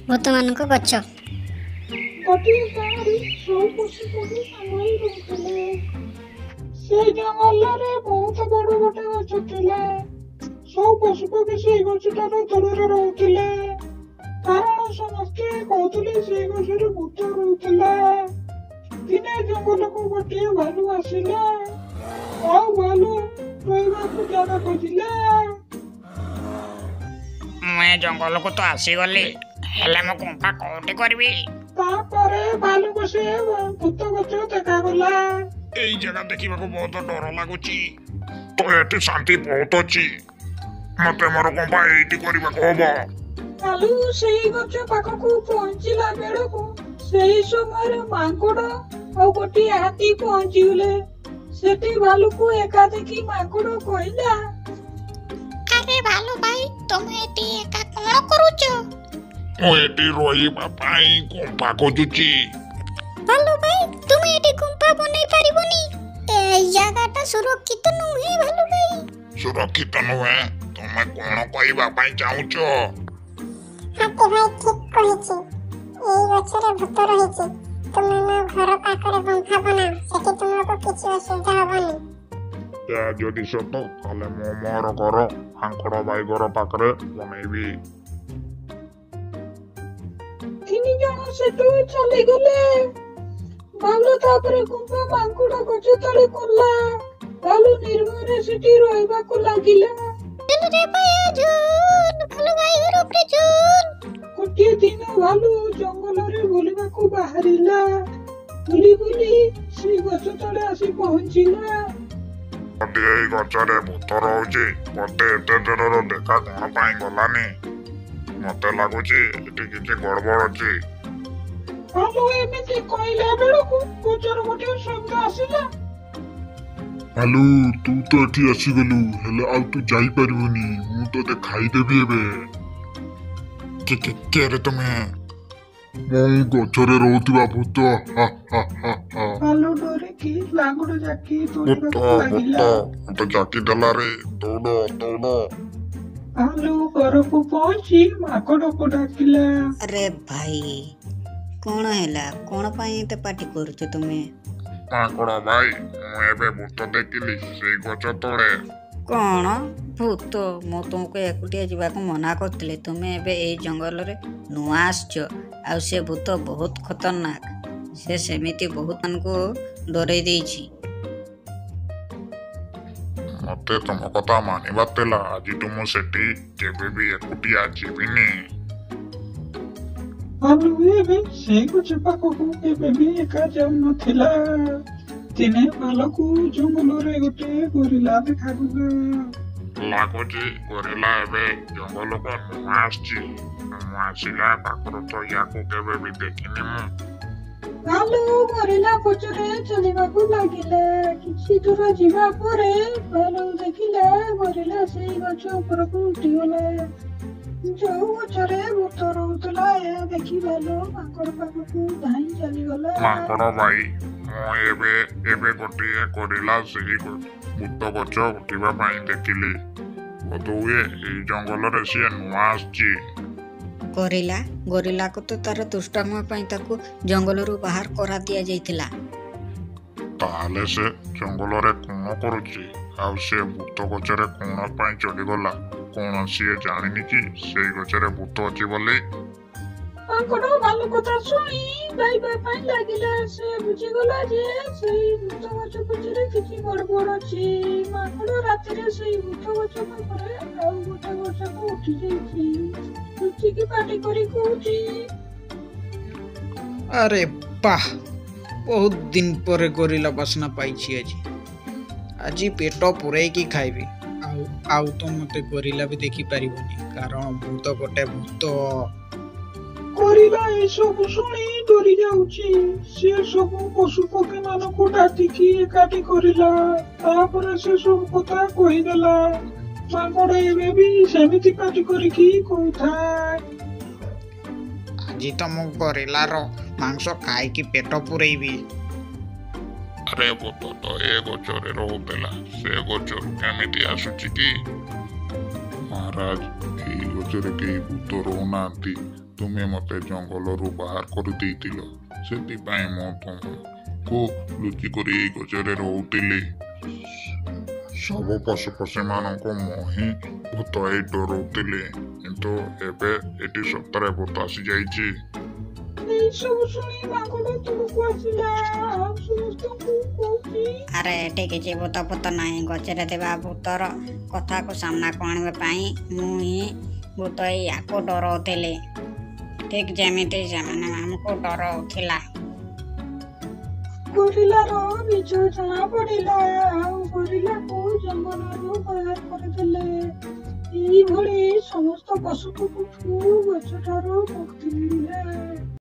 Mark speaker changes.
Speaker 1: ଭୂତମାନଙ୍କ ଗଛ।
Speaker 2: ଗୋଟିଏ ଗାଁରେ ସବୁ ପଶୁପକ୍ଷୀ ସାଙ୍ଗ ହୋଇ ରହୁଥିଲେ। ସେଇ ଜଙ୍ଗଲରେ ବହୁତ ବଡ ଗୋଟେ ଗଛ ଥିଲା। ସବୁ ପଶୁପକ୍ଷୀ ସେଇ ଗଛଟାର ଦୂରରେ ରହୁଥିଲେ, କାରଣ ସମସ୍ତେ କହୁଥିଲେ ସେଇ ଗଛରେ ଭୂତ ରହୁଥିଲା। ଦିନେ ଜଙ୍ଗଲକୁ ଗୋଟିଏ ଭାଲୁ ଆସିଲା ଆଉ ଭାଲୁ ରହିବାକୁ ଜାଗା ଖୋଜିଲା।
Speaker 3: ମୁଁ ଏ ଜଙ୍ଗଲକୁ ତ ଆସିଗଲି, ହେଲେ ମୁଁ ଗୁମ୍ଫା କୋଉଠି କରିବି?
Speaker 2: ତାପରେ ଭାଲୁକୁ ସେ ଭୂତ ଗଛ ଦେଖାଗଲା।
Speaker 4: ଏଇ ଜାଗା ଦେଖିବାକୁ ବହୁତ ଡର ଲାଗୁଛି, ତ ଏଠି ଶାନ୍ତି ବହୁତ ଅଛି। ମତେ ମୋର ଗୁମ୍ଫା ଏଇଠି କରିବାକୁ ହବ।
Speaker 2: ଭାଲୁ ସେଇ ଗଛ ପାଖକୁ ପହଞ୍ଚିଲା ବେଳକୁ ସେଇ ସମୟରେ ମାଙ୍କଡ ଆଉ ଗୋଟିଏ ହାତୀ ପହଞ୍ଚିଗଲେ। ସେଠି ଭାଲୁକୁ ଏକା ଦେଖି ମାଙ୍କଡ କହିଲା,
Speaker 1: ଆରେ ଭାଲୁ ଭାଇ, ତମେ ଏଠି ଏକା କଣ କରୁଛ?
Speaker 4: ମୁଁ ଏଠି ରହିବା ପାଇଁ ଗୁମ୍ଫା ଖୋଜୁଛି।
Speaker 1: ଭାଲୁ ଭାଇ, ତୁମେ ଏଠି ଗୁମ୍ଫା ବନେଇ ପାରିବନି। ଏଇ ଜାଗାଟା ସୁରକ୍ଷିତ ନୁହେଁ ଭାଲୁ ଭାଇ।
Speaker 4: ସୁରକ୍ଷିତ ନୁହେଁ? ତମେ କଣ କହିବା ପାଇଁ ଚାହୁଁଛ?
Speaker 5: ହାତୀ ଭାଇ ଠିକ କହିଛି, ଏଇ ଗଛରେ ଭୂତ ରହିଛି। ତୁମେ ମୋ ଘର ପାଖରେ ଗୁମ୍ଫା ବନାଅ, ସେଠି ତୁମକୁ କିଛି ଅସୁବିଧା ହବନି।
Speaker 4: ଏହା ଯଦି ସତ, ତାହେଲେ ମୁଁ ମୋର ଘର ମାଙ୍କଡ ଭାଇ ଘର ପାଖରେ ବନେଇବି।
Speaker 2: ତିନି ଜଣ ସେଠୁ ଚାଲିଗଲେ। ଭାଲୁ ତାପରେ ଗୁମ୍ଫା ମାଙ୍କଡ ଗଛ ତଳେ କଲା। ଭାଲୁ ନିର୍ଭୟରେ ସେଠି ରହିବାକୁ ଲାଗିଲା।
Speaker 1: ରେ ଭାଇ ଝୁଲ, ଭାଲୁ ଭାଇ ଘର ଉପରେ ଝୁଲ।
Speaker 2: ଗୋଟିଏ ଦିନ ଭାଲୁ ଜଙ୍ଗଲରେ ବୁଲିବାକୁ ବାହାରିଲା। ବୁଲି ବୁଲି ସେଇ ଗଛ ତଳେ ଆସି ପହଞ୍ଚିଲା।
Speaker 4: ଯଦି ଏଇ ଗଛରେ ଭୂତ ରହୁଛି, ମତେ ଏତେ ଦୂରରୁ ଦେଖା କଣ ପାଇଁ ଗଲାନି? ମତେ ଲାଗୁଛି ଏଠି କିଛି ଗଡବଡ ଅଛି।
Speaker 2: ଭାଲୁ ଏମିତି କହିଲା ବେଳକୁ ଗଛରୁ ଗୋଟିଏ ଶବ୍ଦ ଆସିଲା।
Speaker 4: ଭାଲୁ, ତୁ ତ ଏଠି ଆସିଗଲୁ, ହେଲେ ଆଉ ତୁ ଯାଇପାରିବୁନି। ମୁଁ ତୋତେ ଖାଇଦେବି ଏବେ। କେ ରେ ତୁମେ? ମୁଁ ଗଛରେ ରହୁଥିବା ଭୂତ। ହା ହା ହା ହା।
Speaker 2: ଭାଲୁ ଡରିକି ଲାଙ୍ଗୁଡ ଜାକି
Speaker 4: ଭୂତ
Speaker 2: ଦୌଡ଼ିବାକୁ
Speaker 4: ଭୂତ
Speaker 2: ଲାଗିଲା।
Speaker 4: ମତେ ଜାକି ଦେଲା ରେ, ଦୌଡ ଦୌଡ।
Speaker 2: ଭାଲୁ ଘରକୁ ପହଞ୍ଚି ମାଙ୍କଡକୁ ଡାକିଲା।
Speaker 6: ଆରେ ଭାଇ, କଣ ହେଲା? କଣ ପାଇଁ ଏତେ ପାଟି କରୁଛ ତୁମେ?
Speaker 4: ମାଙ୍କଡ ଭାଇ, ମୁଁ ଏବେ ଭୂତ ଦେଖିଲି ସେଇ ଗଛ ତଳେ।
Speaker 6: କଣ ଭୂତ? ମୁଁ ତୁମକୁ ଏକୁଟିଆ ଯିବାକୁ ମନା କରିଥିଲି। ତୁମେ ଏବେ ଏଇ ଜଙ୍ଗଲରେ ନୂଆ ଆସିଛ, ଆଉ ସେ ଭୂତ ବହୁତ ଖତରନାକ। ସେ ସେମିତି ବହୁତ ମାନଙ୍କୁ ଡରେଇ ଦେଇଛି।
Speaker 4: ମତେ ତମ କଥା ମାନିବାର ଥିଲା। ଆଜିଠୁ ମୁଁ ସେଠି କେବେ ବି ଏକୁଟିଆ ଯିବିନି।
Speaker 2: ଭାଲୁ ଏବେ ସେଇ ଗଛ ପାଖକୁ କେବେ ବି ଏକା ଯାଉନଥିଲା। ଦିନେ ଭାଲୁକୁ ଜଙ୍ଗଲରେ ଗୋଟେ ଗରିଲା ଦେଖାଗଲା।
Speaker 4: ଲାଗୁଛି ଗରିଲା ଏବେ ଜଙ୍ଗଲକୁ ନୂଆ ଆସିଛି। ମୁଁ ଆସିଲା ପାଖରୁ ତ ୟାକୁ କେବେ ବି ଦେଖିନି ମୁଁ।
Speaker 2: ଭାଲୁ ଗରିଲା ପଛରେ ଚାଲିବାକୁ ଲାଗିଲା। କିଛି ଦୂର ଯିବା ପରେ ଭାଲୁ ଦେଖିଲା ଗରିଲା ସେଇ ଗଛ ଉପରକୁ ଉଠିଗଲା, ଯୋଉ ଗଛରେ ଭୂତ ରହୁଥିଲା। ଏହା ଦେଖି ଭାଲୁ ମାଙ୍କଡ ପାଖକୁ ଧାଇଁ ଚାଲିଗଲା।
Speaker 4: ମାଙ୍କଡ ଭାଇ, ମୁଁ ଏବେ ଏବେ ଗୋଟିଏ ଗରିଲା ସେଇ ଭୂତ ଗଛ ଉଠିବା ପାଇଁ ଦେଖିଲି। ବୋଧହୁଏ ଏଇ ଜଙ୍ଗଲରେ ସିଏ ନୂଆ ଆସିଛି।
Speaker 6: ଗରିଲା? ଗରିଲାକୁ ତ ତାର ଦୁଷ୍ଟାମି ପାଇଁ ତାକୁ ଜଙ୍ଗଲରୁ ବାହାର କରା ଦିଆଯାଇଥିଲା।
Speaker 4: ତାହେଲେ ସେ ଜଙ୍ଗଲରେ କଣ କରୁଛି? ଆଉ ସେ ଭୂତ ଗଛରେ କଣ ପାଇଁ ଚଢିଗଲା? କଣ ସିଏ ଜାଣିନି କି ସେଇ ଗଛରେ ଭୂତ ଅଛି ବୋଲି?
Speaker 2: ମାଙ୍କଡ ଭାଲୁ କଥା ଶୁଣି ଭାବିବା ପାଇଁ ଲାଗିଲା। ସେ ବୁଝିଗଲା ଯେ ସେଇ ଭୂତ ଗଛ ପଛରେ କିଛି ଗଡବଡ ଅଛି। ମାଙ୍କଡ ରାତିରେ ସେଇ ଭୂତ ଗଛ ପାଖରେ ଆଉ ଗୋଟେ ଗଛକୁ ଉଠି ଯାଇଛି। ଲୁଚିକି ପାଟି କରି କହୁଛି,
Speaker 7: ଆରେ ବାଃ, ବହୁତ ଦିନ ପରେ ଗରିଲା ବାସ୍ନା ପାଇଛି ଆଜି। ଆଜି ପେଟ ପୂରେଇକି ଖାଇବି। ଆଉ ତ ମତେ ଗରିଲା ବି ଦେଖିପାରିବନି, କାରଣ ମୁଁ ତ ଗୋଟେ ଭୂତ।
Speaker 2: ଗରିଲା ଏସବୁ ଶୁଣି ଡରି ଯାଉଛି। ସେ ସବୁ ପଶୁ ପକ୍ଷୀ ମାନଙ୍କୁ ଡାକିକି ଏକାଠି କରିଲା। ତାପରେ ସେ ସବୁ କଥା କହିଦେଲା। ମାଙ୍କଡ ଏବେ ବି ସେମିତି ପାଟି କରିକି କହୁଥାଏ,
Speaker 7: ଆଜି ତ ମୁଁ ଗରିଲାର ମାଂସ ଖାଇକି ପେଟ ପୂରେଇବି।
Speaker 4: ଆରେ ଭୂତ ତ ଏ ଗଛରେ ରହୁଥିଲା, ସେ ଗଛରୁ କେମିତି ଆସୁଛି କି? ମହାରାଜ। ମହାରାଜ, ଏଇ ଗଛରେ କେହି ଭୂତ ରହୁନାହାନ୍ତି। ତୁମେ ମୋତେ ଜଙ୍ଗଲରୁ ବାହାର କରିଦେଇଥିଲ, ସେଥିପାଇଁ ମୁଁ ତୁମକୁ ଲୁଚିକରି ଏଇ ଗଛରେ ରହୁଥିଲି। ସବୁ ପଶୁପକ୍ଷୀମାନଙ୍କୁ ମୁଁ ହିଁ ଭୂତ ହେଇ ଡରଉଥିଲି, କିନ୍ତୁ ଏବେ ଏଠି ସତରେ ଭୂତ ଆସିଯାଇଛି।
Speaker 2: ଏଇସବୁ ଶୁଣି ମାଙ୍କଡ ତଳକୁ ଆସିଲା ଆଉ ସମସ୍ତଙ୍କୁ କହୁଛି,
Speaker 6: ଆରେ ଏଠି କିଛି ଭୂତ ଫୂତ ନାହିଁ। ଗଛରେ ଥିବା ଭୂତର କଥାକୁ ସାମ୍ନାକୁ ଆଣିବା ପାଇଁ ମୁଁ ହିଁ ଭୂତ ହେଇ ୟାକୁ ଡରଉଥିଲି, ଠିକ୍ ଯେମିତି ସେମାନେ ଆମକୁ ଡରଉଥିଲା।
Speaker 2: ଗରିଲାର ମିଛ ଜଣା ପଡିଲା ଆଉ ଗରିଲାକୁ ଜଙ୍ଗଲରୁ ବାହାର କରିଦେଲେ। ଏଇଭଳି ସମସ୍ତ ପଶୁପକ୍ଷୀଙ୍କୁ ଗଛଠାରୁ ମୁକ୍ତି ମିଳିଲା।